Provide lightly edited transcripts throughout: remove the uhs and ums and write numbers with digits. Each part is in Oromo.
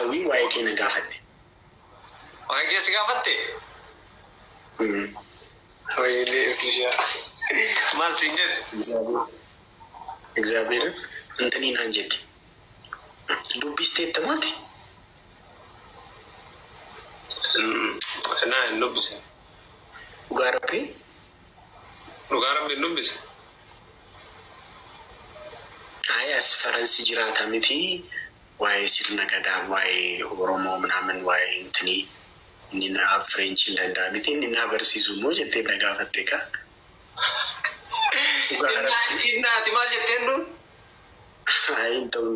Zawwii waa'ee kee na gaafatte. Waa'ee kee si gaafatte? Wayilee ibsishaa. Maal siin jette? እግዚአብሔር እንትኒን አንጀት dubbisteetta maati? Naa hin dubbise. Dhugaa rabbii? Dhugaa rabbi hin dubbise. Ayi as Faransi jiraata miti, waa'ee sirna gadaa, waa'ee Oromoo ምናምን, waa'ee intinii inni naa French hin danda'a miti, inni naa barsiisu immoo jettee na gaafatte kaa. Dhugaa rabbii. Innaati maal jetteen duun? Ayi hin ta'u,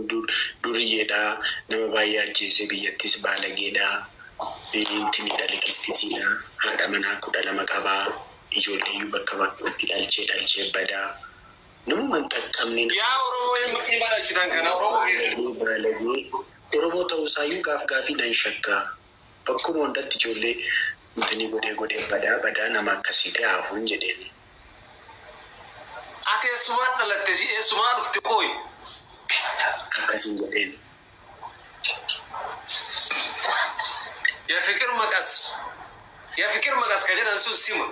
duriyyeedha, nama baay'ee ajjeese, biyyattis baalageedha, intinidha, likistisiidha, haadha manaa 12 qabaa, ijoolleeyyuu bakka bakkatti dhalchee dhalchee badaa, namuma hin xaqqabne. Yaa Oromoo, hin badhalchitan kana Oromoo. Baalagee baalagee, Oromoo ta'uusaayyuu gaaf gaafii nan shakkaa, bakkuma hundatti ijoollee intinii godhee godhee badaa badaa, nama akkasii ta'e hafuun jedheen. Ati eessumaan dhalatte, si eessumaa dhufte qooyi? Akkasiin jedheen. የፍቅር መቀስ የፍቅር መቀስ ka jedhan sun sima.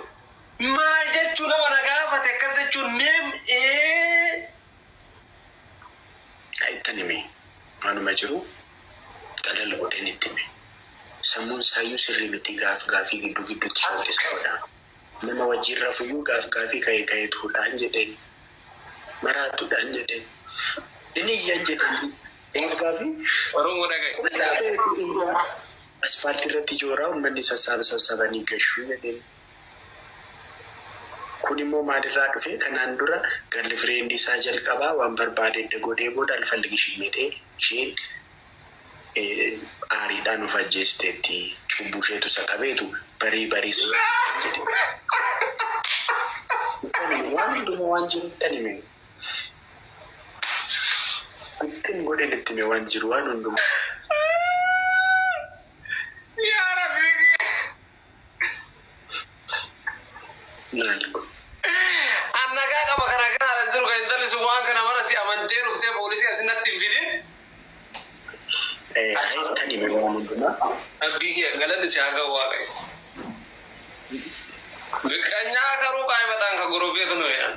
Maal jechuu, nama na gaafate akkas jechuun meem ee. Ittan hime, waanuma jiru qalal godheen itti hime. Sammuun isaayyuu sirrii miti, gaaf gaafii gidduu gidduutti shookkisa godha. Nama wajjin rafuyyuu gaaf gaafii ka'ee ka'eetuudhaan jedheen. Maraatuudhaan jedheen. Inni iyyan jedheen. Gaaf gaafii Oromoo dhagaye. qullaa beeku iyyaa. Asfaaltii irratti jooraa uummanni sassaaba sassabanii gashuu jedheen. Kun immoo maalirraa dhufe? Kanaan dura girlfriend isaa jalqabaa waan barbaade edda godhee booda አልፈልግሽም jedhee, isheen aariidhaan of ajjeesteetti. Cubbuu isheetu isa qabeetu barii barii sana jedhe. Waan hundumaa waan jiru ittan hime. Ittiin godhen itti hime, waan jiru waan hundumaa. Yaa Rabbi. Maal godhu? An nagaa qaba, kana gahaadha jiru kan intalli sun waan kana mara si amantee dhuftee poolisii asinatti hin fidin. Ittan hime waan hundumaa. Rabbii kee galanni si haa ga'u, Waaqayyo. Biqanyaa garuu qaaymataan ka ጎረቤት ነው jedhan.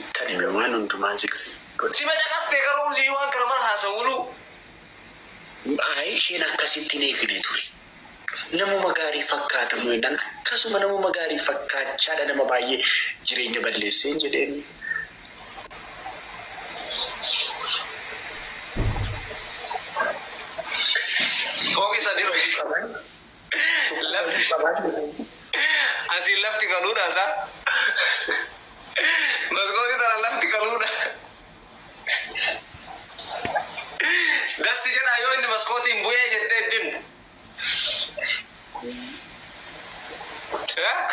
Ittan hime waan hundumaa zigzi godhe. Si macaqastee garuu si waan kana mara haasawulu. Ayi, isheen akkasitti hin eegne ture. Namuma gaarii fakkaata jennaan, akkasuma namuma gaarii fakkaachaadha nama baay'ee jireenya balleesseen jedheen. Fooqi sadi asiin lafti galuudha isaa. Maskootii tana lafti galuudha. Dasti jedhaa yoo inni maskootiin bu'ee jettee itti himte.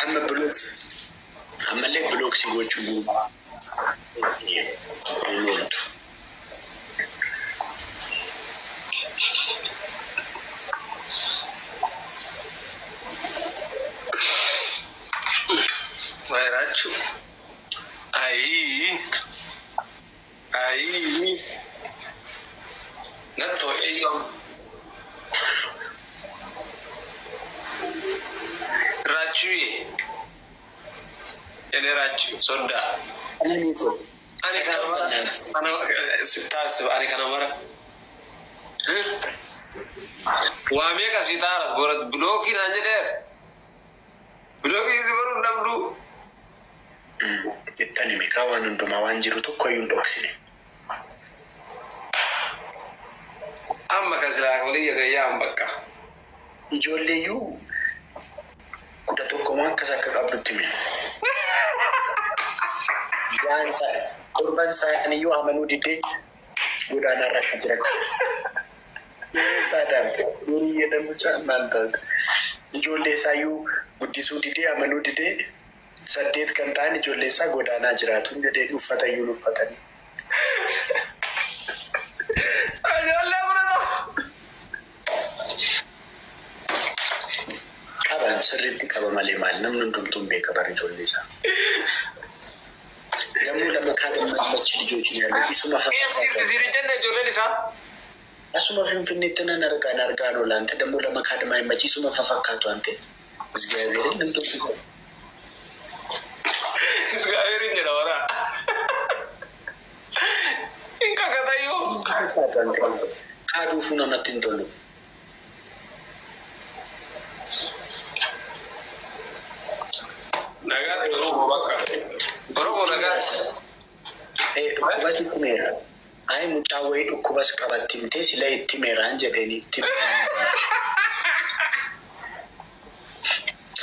Amma block, ammallee block si gochuu hin ooltu. Waayiraachuu. Ayii. Ayii. Natti ho'ee qabu. Raachuye. Jedhee raachuu soddaa. Ani kana mara kana taasisa, ani kana mara. Waa meeqa si taaras goora block naan jedhee, block si godhuu hin dhabdu. Ittan hime kaa, waan hundumaa, waan jiru tokko iyyuu hin dhoksine. Amma kan silaa walii gayyaa bakka. Ijoolleeyyuu 11 waan akkas akka qabdutti hime. Waan torban isaaniiyyuu amanuu didee godaanaarra akka jiran. Saadaan durii jedhamu maal taate? Ijoollee isaayyuu guddisuu didee, amanuu didee, saddeet kan ta'an ijoollee isaa godaanaa jiraatu jedhee, uffata iyyuu hin uffatanii. Ijoollee 11. Qaban, sirriitti qaba malee maal, namni hundumtuu hin beeka bara ijoollee isaa. ደግሞ ለመካድ የማይመች ልጆች ያለው isuma Eessa jirti siin hin jenne ijoolleen isaa? Asuma Finfinneetti nan argaan argaan oola. Ante ደግሞ ለመካድ ማይመች isuma ፈፈካቱ አንተ እግዚአብሔርን እንደው Isgaa'eerin jedha wara. Hin kakatayyoo. Fakkaatu ante kaaduufuu namatti hin tolu. Nagaatti Oromoo bakka. Oromoo nagaatti. Dhukkubas itti meera. Ayi mucaa wayii dhukkubas qabatti himtee sila itti meeraan jedheen itti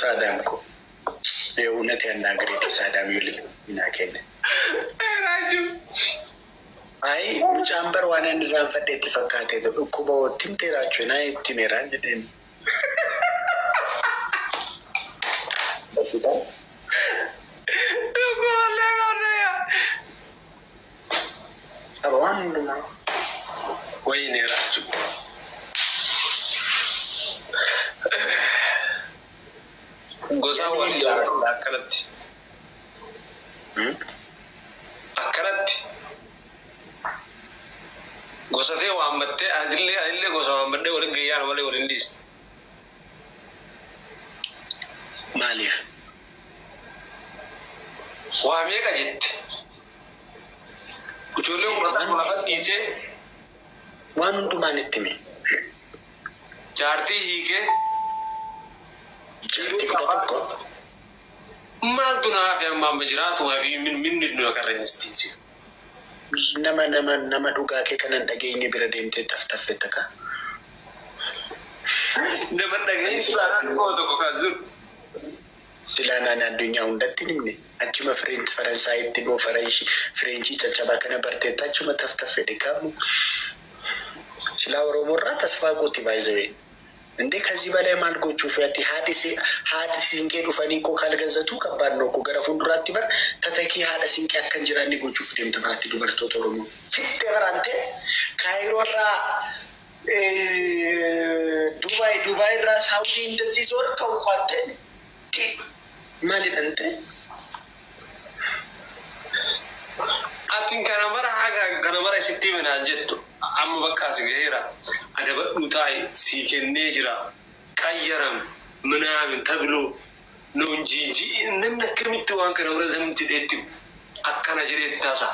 Saadaam ko የእውነት ያናግሬ ሳዳም ይል ናኬነ Raajuu. አይ mucaan bar waan inni irraanfadhe itti fakkaate dhukkuba wootti himtee raachuu naa itti meeraan jedheen. Basitaa. Dhukkuballee qabneeya. Qaba waan hundumaa. Wayne raajuu. Gosa walii akkanatti. Akkanatti. Gosa ta'e waammattee adillee adillee gosa waammadhee waliin gayyaan malee waliin dhiisu. Maaliif? Waa meeqa jette? Ijoollee 11 lafa dhiisee Waan hundumaan itti hime. jaartii hiikee Jaartii 11. Maaltu na hafe amma amma jiraatu waa fi min minni nu qarreenya. Nama nama nama dhugaa kee kanan dhageenye bira deemtee taftaffetta ka. Nama dhageenye silaa koo tokko kan jiru. Silaa naan addunyaa hundatti hin himne achuma Fireench Faransaayitti immoo Fireenchii caccabaa kana barteetta achuma taftaffedhe kaamu. Silaa Oromoorraa tasfaa gooti baay'isawee. እንዴ ከዚህ በላይ ማልጎቹ ፈቲ ሀዲስ ሀዲ ሲንቄ ዱፈኒ ኮ ካልገዘቱ ከባድ ነው እኮ ገረ ፉንዱራቲ በር ተተኪ ሀደ ሲንቄ አከን ጅራኒ ጎቹፍ ደምተ በራቲ ዱበርቶota ኦሮሞ ፊቴ በራንቴ ካይሮራ ዱባይ ዱባይ ራ ሳውዲ እንደዚህ ዞር ከውኳ አንተ ማሊድ አንተ Atiin kana mara haga kana mara isitti himinaan jettu amma bakka as gaheera adabadhu taa'i sii kennee jira qayyaram minaamin tabiloo nuun jiiji namni akkamitti waan kana mara zamni jedheetti akkana jedheetti taasaa.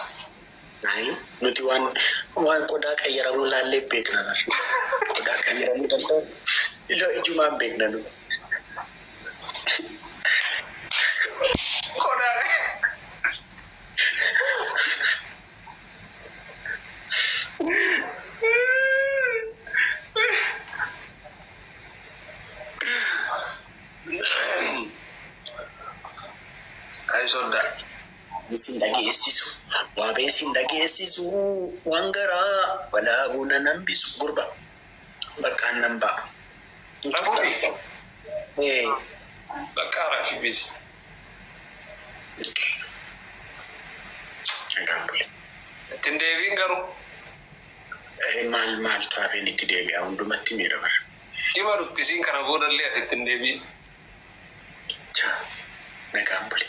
አይ ኑቲ ዋን ዋን ቆዳ ቀየረሙ ላሌ ቤክ ነበር ቆዳ ቀየረሙ ደንደ ኢሎ እጁማን ቤክ ነኑ Qodaa. Ay soddaa. Isin dhageessisu waabee isin dhageessisu waan garaa walaabuu nan hambisu gurba bakkaan nan ba'a. Rafuufi. Eh, Bakka rafi bis. Nagaan bule. Ittiin deebiin garuu. Eh, maal maaltu hafeen itti deebi'a hundumatti miira bara. Dhima nutti isiin kana boodallee ati ittiin deebiin. Chaa nagaan bule.